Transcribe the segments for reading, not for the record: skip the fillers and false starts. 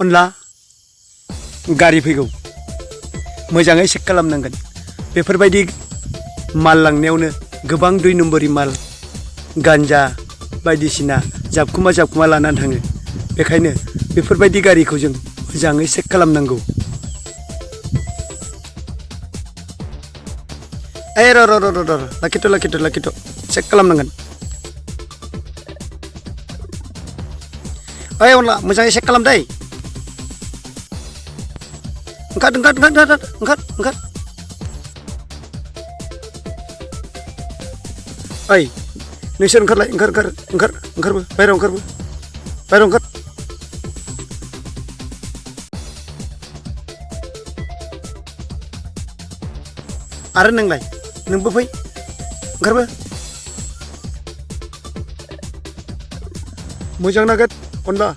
अनला गारि फैगौ मोजाङै चेक खालामनांगोन बेफोरबायदि माल लांनायावनो गोबां 2 नम्बरि माल गान्जा बायदिसिना जाबखुमा लानानै थाङो बेखायनो बेफोरबायदि गारिखौ जों मोजाङै चेक खालामनांगौ र लाखिथ' चेक खालामनांगोन अनला मोजाङै चेक खालाम दै ओंखार ओइ नोंसोर ओंखारलाय ओंखारबो बायह्रायाव ओंखार आरो नोंलाय नोंबो फै ओंखारबो मोजां नागोद अनला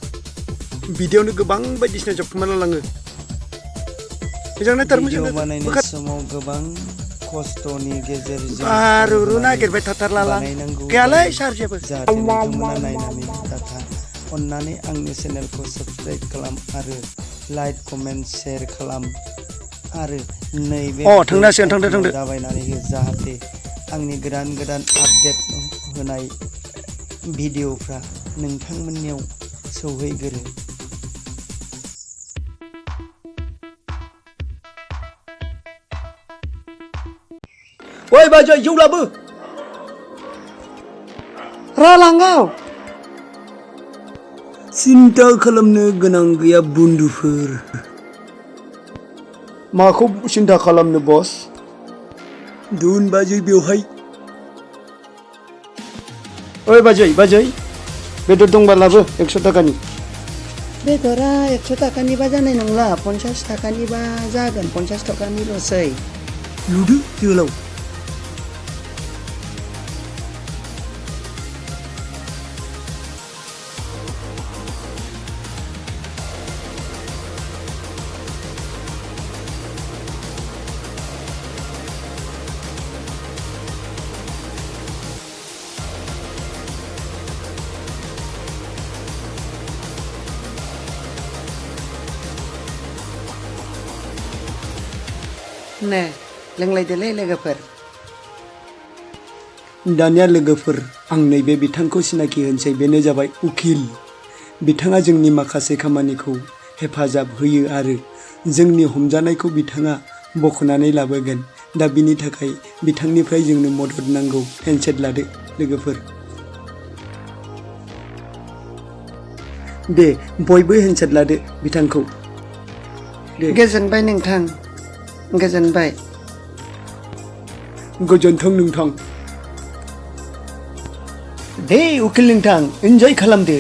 भिडिअ'नो गोबां बायदिसिना जाबखुमाना लाङो मोजां नायथार मोजां बानायनाय समाव गोबां खस्थ'नि गेजेरजों आरो नागिरबाय थाथारला गैयालै सारजेबो जाहाथे नोंथांमोना नायनानै दाथा अन्नानै आंनि चेनेलखौ साबस्क्राइब खालाम आरो लाइक कमेन्ट शेयार खालाम आरो नैबे थांदो दाबायनानै हो जाहाथे आंनि गोदान आपडेट होनाय भिडिअफ्रा नोंथांमोननियाव सौहैगोरो ओइ बाजै जौ लाबो रालाङाव सिन्था खालामनो गोनां गैया बुन्दुफोर माखौ सिन्था खालामनो बस दुन बाजै बेवहाय ओइ बाजै बेदर दंबा लाबो 100 थाखानि बेदरा 100 थाखानिबा जानाय नंला 50 थाखानिबा जागोन 50 थाखानिल'सै लुदो जोलाव ने लोंलायदोलै लोगोफोर दानिया लोगोफोर आं नैबे बिथांखौ सिनाखि होनसै बेनो जाबाय उकिल बिथाङा जोंनि माखासे खामानिखौ हेफाजाब होयो आरो जोंनि हमजानायखौ बिथाङा बख'नानै लाबोगोन दा बिनि थाखाय बिथांनिफ्राय जोंनो मदद नांगौ हेन्डसेट लादो लोगोफोर दे बयबो हेन्डसेट लादो बिथांखौ गोजोनबाय नोंथां गोजोनबाय गोजोन्थों नोंथां दे उकिल नोंथां एन्जय खालामदो